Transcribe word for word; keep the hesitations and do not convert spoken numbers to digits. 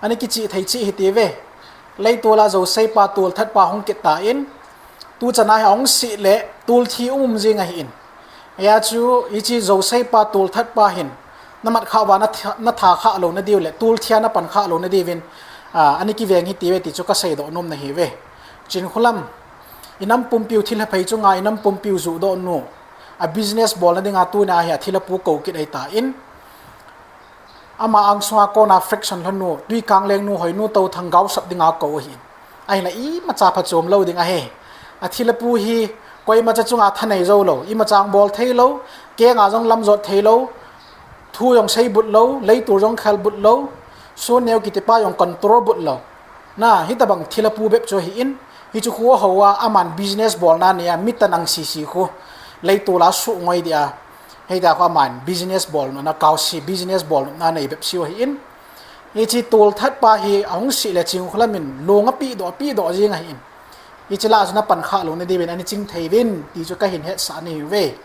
Ana kichih thei chih hitiuve. Leitol a jouseipa tolthatpa hung kit tan, tuchan a hi ahung sih le tolthi um um jing ahin. Hia chu hiche jouseipa tolthatpa hin namat khah uva natha khah louna diu le tolthi a napan khah louna diuvin ana kiveng hitiuve ti chu kaseidoh nom nahiuve. Chinkholam inam pumpiu thilha phei chunga inam pumpiu juhdoh nu, a business bolna dinga tunia hi athilhapu kou kit ahitan, ama angsunga kona fraction lhonu, Twikangleng nu, Hoinu Touthang gaosap dinga kou ahin. Ahinla imacha phachom lou ding ahi. Athilhapu hi koimacha chunga thanei joulou, imacha bol theilou, kenga jong lamjot theilou, thu jong seibut lou, leitol jong khelbut lou, Sonneo kitipa jong control but lou. Na, hitobang thilhapu bep chu ahin, hichu khu ahouva aman business bolna nei a, mi tanang sisi khu, leitol a suhngoi dia, hitia khu aman business bolna kaose, business bolna nei bep chu ahin. Hiche tolthatpa hi ahung sih le Chinkholam in long apehdoh, apehdoh jing ahin. Hiche lah a chu napan khah louna diuvin ana ching theiuvin ti chu kahin hetsah nahiuve.